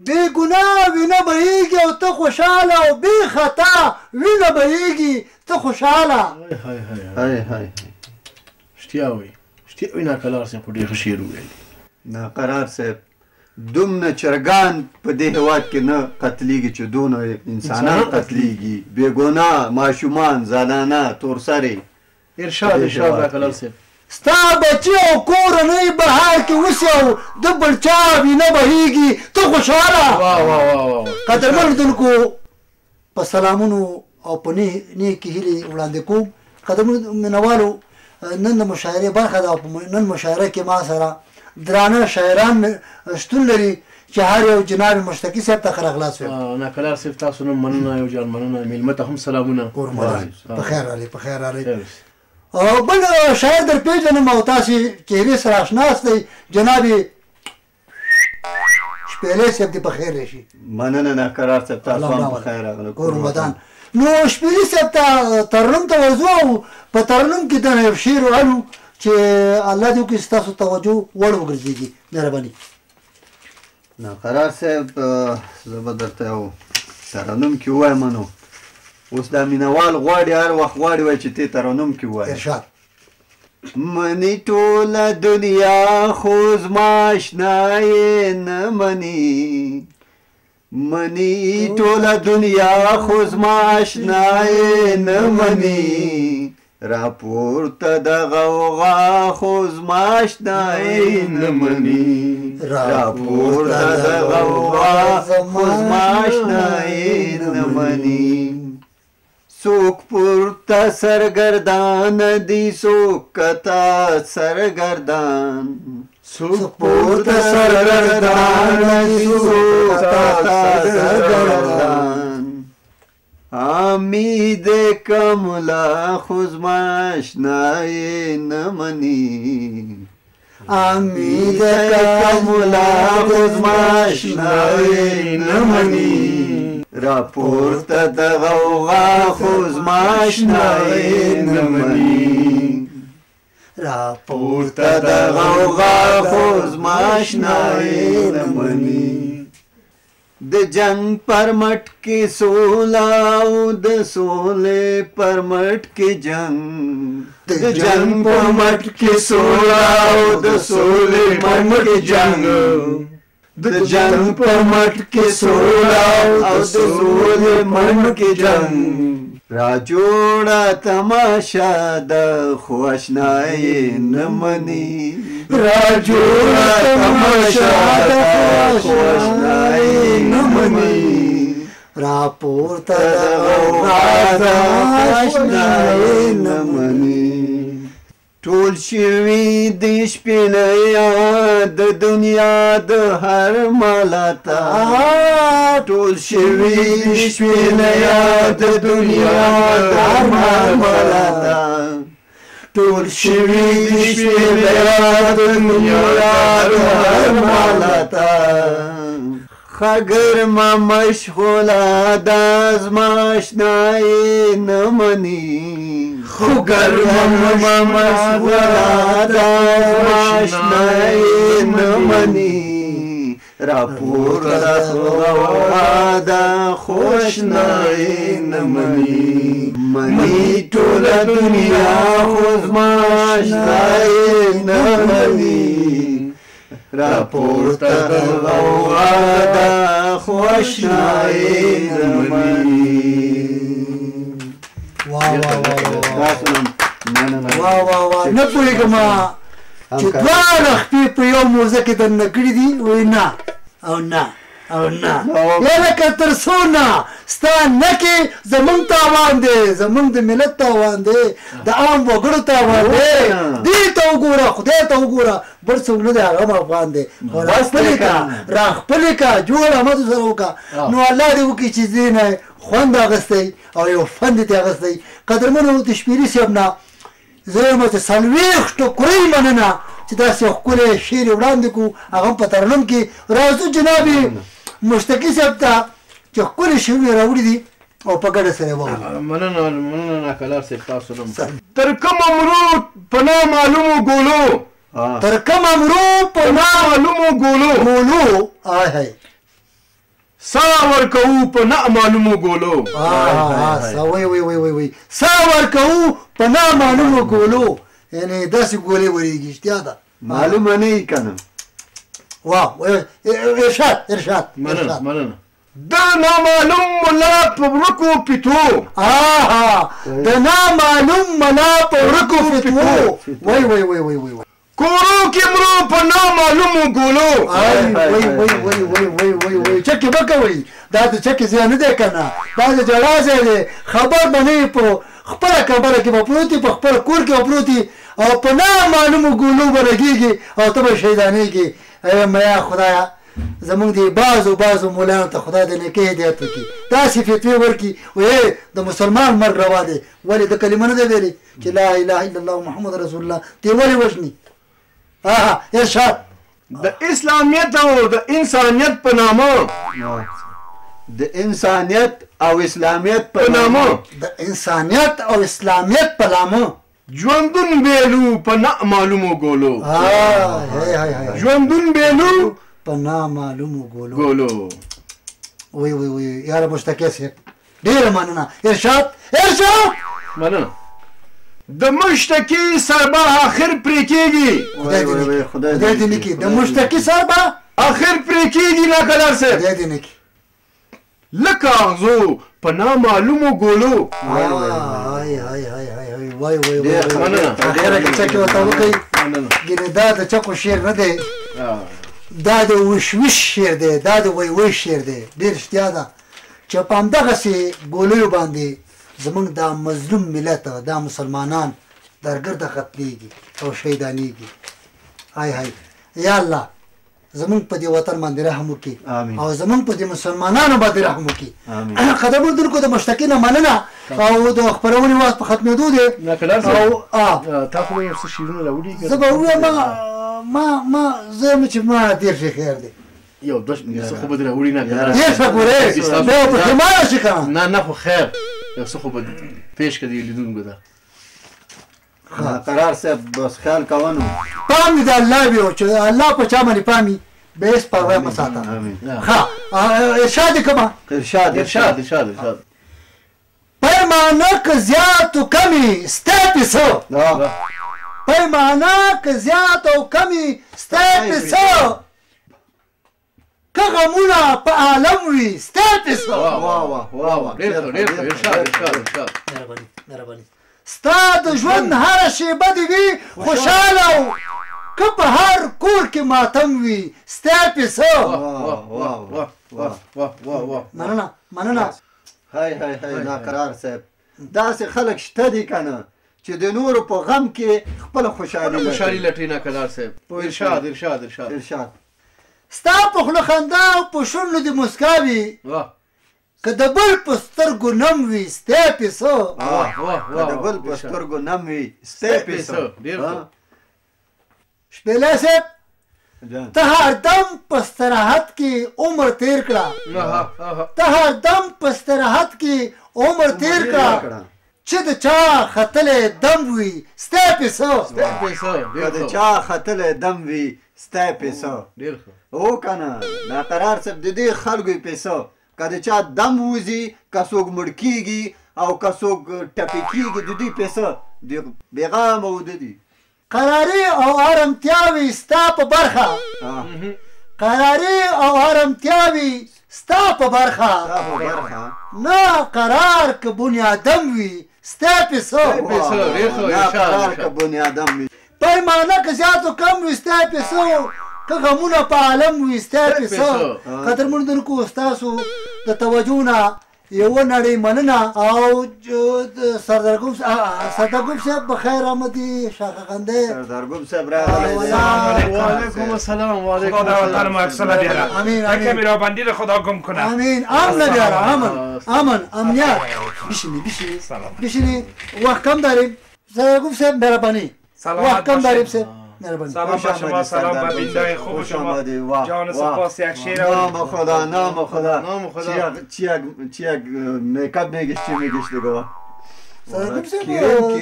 بې ګناه وینه بهیږي او ته خوشحاله، او بې خطا وینه بهیږي ته خوشحاله. های های های های. رښتیا وایي، رښتیا وایي. ناقلار صاحب خو ډېر ښه شعر وویل. ناقرار صاحب، دومره چرګان په دې هېواد کې نه قتلیږي چې دونه انسانان قتلیږي، بې ګناه ماشومان، زنانه، تورسرې. ارشاد ارشاد ناقلار صاحب. ستا بچي او کورنۍ بهار کې اوسي او د بل چا وینه بهیږي ته خوشحاله. واه واه واه واه. قدرمن لیدونکو، په سلامونو او په نیکې هیلې وړاندې کوم. قدرمن مینوالو، نن د مشاعرې برخه ده. نن مشاعره کې ما سره درانه شاعران شتون لري چې هر یو جناب مشتقي صاحب ته ښه راغلاست وایم. ناقلار صاحب تاسو نه مننه، یو جان مننه. مېلمه ته هم سلامونه. کور مو په خیر راغلئ، په خیر راغلئ. بل شاعر در پېژنم او تاسې چهرې سره اشنا یاستئ، جناب شپېلی صاحب دې په خیر راشي. مننه ناقرار صاحب، تاسو هم په خیر راغلئ. کور مو ودان. نو شپېلي صاحب ته ترنم ته ورځو او په ترنم کې دنه یو شعر وایو چې الله دې وکړي ستاسو توجه وړ وګرځېږي. مهرباني. ناقرار صاحب، زه به درته یو ترنم کې ووایم. نو اوس دا مینوال غواړي، هر وخت غواړي وایي چې ته ترنم کې ووایې. ارشاد. مني ټوله دنیا خو زما اشنا یې نه مني، مني ټوله دنیا خو زما اشنا یې نه مني، راپورته د غوغا خو زما اشنا یې نه مني، راپورته د غوغا خو زما اشنا یې نه مني. څوک پورته سرګردان دي، څوک کته سرګردان، څوک پورته سرګردان دي، څوک کته سرګردان. امید کملا خو زما اشنا یې نه مني، امید کملا خو زما اشنا یې نه مني، راپورته د غوغا خو زما اشنا یې نه مني، راپورته د غوغا خو زما اشنا یې نه مني. د جنگ پر مټ کې سوله او د سولې پر مټ کې جنگ، د جنگ پر مټ کې سوله او د سولې پر مټ کې جنگ، د جنگ پر مټ کې سوله او د سولې پر مټ کې جنگ. را جوړه تماشا ده خو اشنا یې نه مني، را جوړه تماشا ده خو اشنا یې نه مني، راپورته د غوغا ده اشنا یې نه مني. ټول شوي دي شپېلۍ د دنیا د هر مالاته، ټول شوي دي شپېلۍ د دنیا د هر مالاته، ټول شوي دي شپېلۍ د دنیا د هر مالاته. ښه ګرمه مشغوله ده زما اشنا یې نه مني، خو ګرمه مشغوله ده زما اشنا یې نه مني، راپورته غوغا ده خو اشنا یې نه مني، مني ټوله دنیا خو زما اشنا یې نه مني، راپورته د غوغا ده خو اشنا یې نه مني. واه واه واه واه واه واه. نه پوهېږم چې دواړه خپې په یو موزه کې دننه کړي دي. وایي نه او نه او نه، یلکه تر څو نه ستا نه کې زمونږ تاوان دی، زمونږ د ملت تاوان دی، د عام وګړو تاوان دی. دې ته وګوره، خدای ته وګوره، بل څوک نه دی، هغه هم افغان دی. خو راخپلې که، راخپلې که، جوړ عمل سره وکړه. نو الله دې وکړي چې دې نه خوند اخیستی او یو فند دې اخیستی. قدرمنو د شپېلي صاحب نه زه وایم چې 40 ټوکرۍ مننه چې داسې یو ښکلی شعر یې وړاندې کړو، هغه هم په ترنم کې. راځو جناب مشتقي صاحب ته چې ښکلي شعرونه یې راوړي دي او په ګډه سره یې واورو. مننه مننه ناقلار صاحب تاسو نه. تر کومه مرو په نامعلومو ګولو، تر کومه مرو په نامعلومو ګولو ګولو، آی های. سا ورکوو په نامعلومو ګولو. وای وای وای وای، سا ورکوو په نامعلومو ګولو، یعنې داسې ګولې ورېږي. رښتیا ده، معلومه نه یي که نه. واه، ارشاد ارشاد. مننه مننه. د نامعلوم ملا په ورکو پیتو. آها، د نامعلوم ملا په ورکو فتوو. وای وای وای وای وای. کورو کې مرو په نامعلومو ګولو. وای وای وای وای وای وای وای وای. چکې مه کوئ، دا د چکې ځای نه دی که نه، دا د ژړا ځای دی. خبر به نه یې، په خپله کمره کې به پروت په خپل کور کې به پروت او په نامعلومو ګولو به لګېږي او ته به شهیدانېږي. ای میا خدایه، زمونږ دې بعضو بعضو مولانو ته خدای د نیکۍ هدایت وکړي، داسې فتوې ورکړي وایي د مسلمان مرګ روا دی. ولې د کلمه نه دی ویلې چې لا اله الا الله محمد رسول الله، دی ولې وژني؟ ارشاد. د اسلامیت او د انسانیت په نامه. د انسانیت او اسلامیت په نامه. د انسانیت او اسلامیت په نامه. ژوندون بیلو په نامعلومو ګولو. ژوندون بیلو په نامعلومو ګولو ګولو. وای وای وای، یاره مشتکي صاحب ډېره مننه. ارشاد ارشاد. مننه. د مشتکي سر به اخر پرې کېږي. خدای دې نه کړي، د مشتکي سر به اخر پرې کېږي. ناکلار صاحب خدای دې نه کړي. لکه اغزو په نامعلومو ګولو. وای وای وای وای وای. ډېره که چکې ورته وکړئ، ګینې دا د چکو شعر نه دی، دا د وشوش شعر دی، دا د وای وای شعر دی. ډېر رښتیا ده چې په همدغسې ګولیو باندې زمونږ دا مظلوم ملت، دا مسلمانان درګرده قتلېږي او شهیدانېږي. های های، یا الله زمونږ په دې وطن باندې رحم وکړي او زمونږ په دې مسلمانانو باندې رحم وکړي. قدرمن درکو، د مشتکي نه مننه او د خپرونې وخت په ختمېدو دی. او تا خو یو څه شعرونه راوړي؟ زه به ووایم ما ما زه یم چې ما ډېر ښه خیر دی. یو دوه څه خو به دې راوړي. نه ډېر ښه ګورې، بیا پښېمانه شي که نه. نه نه، خو خیر، یو څه خو به پېش کړه دې لیدونکو ته. قرار صاحب بس خیال کوه نو. پام دې د الله وي، چې الله په چا باندې پام وي بیا هېڅ پروا مه ساته. ښه، ارشاد یې کومه. ارشاد ارشاد ارشاد ارشاد. پیمانه که زیات و کمي ستا پې څه؟ پیمانه که زیات او کمي ستا پې څه؟ که غمونه په عالم وي ستا پې څه؟ واه واه واه واه، ډېر ښه ډېر ښه. ارشاد ارشاد ارشاد. مهرباني مهرباني. ستا د ژوند هره شېبه دې وي خوشحاله او که په هر کور کې ماتم وي ستا پې څه؟ واه واه واه واه واه واه. مننه مننه. های های های، ناقرار صاحب داسې خلک شته دي که نه چې د نورو په غم کې خپله خوشحالي خوشحالي لټوي. ناقرار صاحب. ارشاد ارشاد ارشاد ارشاد. ستا په خوله خندا او په شونډو دې موسکا وي، که د بل په سترګو نم وي ستا پې څه؟ که د بل په سترګو نم وي ستا پې څه؟ شپېلی صاحب، ته هر دم په استراحت کې عمر تیر کړه، ته هر دم په استراحت کې عمر تیر کړه، چې د چا ختلی دم وي ستا پې څه؟ که د چا ختلی دم وي ستا پې څه؟ هو که نه ناقرار صاحب، د دې خلکو یې پې څه؟ که د چا دم وځي، که څوک مړ کېږي او که څوک ټپي کېږي، د دوی پې څه؟ دوی بېغامه وده دي. قراري او ارامتیا وي ستا په برخه، قراري او ارامتیا وي ستا په برخه، نه قرار که بنیادم وي ستا پې څه؟ نه قرار که بنیادم وي. پیمانه که زیات و کم وي ستا پې څه؟ که غمونه په عالم وي ستا پې څه؟ قدرمن ستاسو د توجه نه یوه نړۍ مننه. او سردارګوب صاحب بخیر آمدی، شاخه غنده سردارګوب صاحب راغلی دی. وعلیکم السلام. وعلیکم خدا در وطن ما بیاره. آمین آمین. کمی را بندی خدا گم کنه. آمین. امن بیاره، امن امن امنیت. بشینی بشینی بشینی، وقت کم داریم. سردارګوب صاحب مهربانی، وقت کم داریم صاحب. سلام به شما، سلام به بیندای خوب شما. جان سپاس. یک شعر. نام خدا نام خدا نام خدا. چی یک میکاپ میگش، چی میگش دیگه؟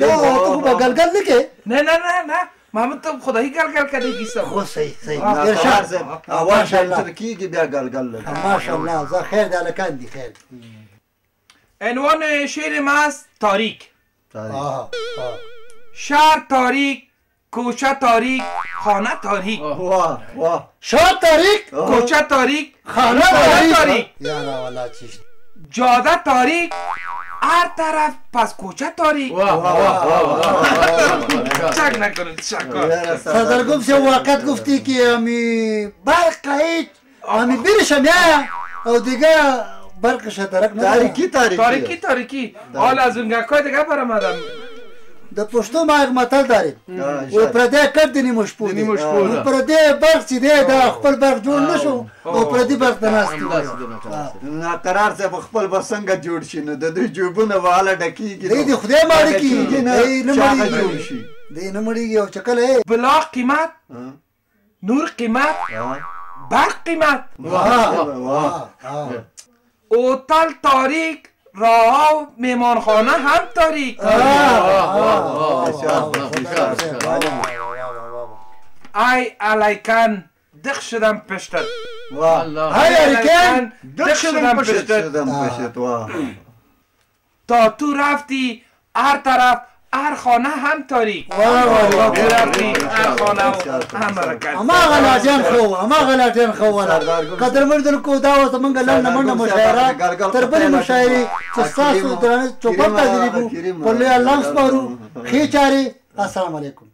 تو خو به ګلګل نه کې؟ نه نه نه نه، محمود ته خدایي ګلګل کدی کیسه. خو صحیح صحیح. ناقرار صاحب اول شنتر کېږي بیا ګلګل لګي. ماشاءالله، زه خیر د هلکان دي خیر. عنوان شعر ما است تاریک. شهر تاریک، کوچه تاریک، خانه تاریک. واه واه. شهر تاریک، کوچه تاریک، خانه تاریک، یاره والا چیش، جاده تاریک، هر طرف پس کوچه تاریک. واه واه واه. چک نکنید تشکر. سردار صاحب واقعیت گفتی که امی برق هیچ امی بیرشم یا او دیگه برقش درک نه. تاریکی تاریکی تاریکی تاریکی. حالا از اون گکای دیگه برآمدم. د پښتو ما یک متل داریم و پردی کټ د نیمو شپو دی، پردی برق چې دی دا خپل برق جوړ نه شو او پردي برق ته ناست دی. ناقرار صاحب خپل به څنګه جوړ شي؟ نو د دوی جیبونه به هله ډکېږي. دی د خدای ماړه کېږي، دی نه مړېږي، جوړ شي، دی نه مړېږي. او چې کله بلا قیمت، نور قیمت، برق قیمت، اوتل تاریک، راه و میمانخانه هم تاریک. ای علیکن دخ شدم پشتت. ای علیکن دخ شدم پشتت. تا تو رفتی هر طرف هر خانه هم تاریک. رفتی هر خانه هم حرکت. هماغه لاټین خو، هماغه لاټین خو ولا قدرمن دا اوس موږ لنډه منډه مشاعره تر بلې مشاعرې چې ستاسو درانه چوپړ ته حاضرېږو، په لوی الله سپارو. ښې چارې. السلام علیکم.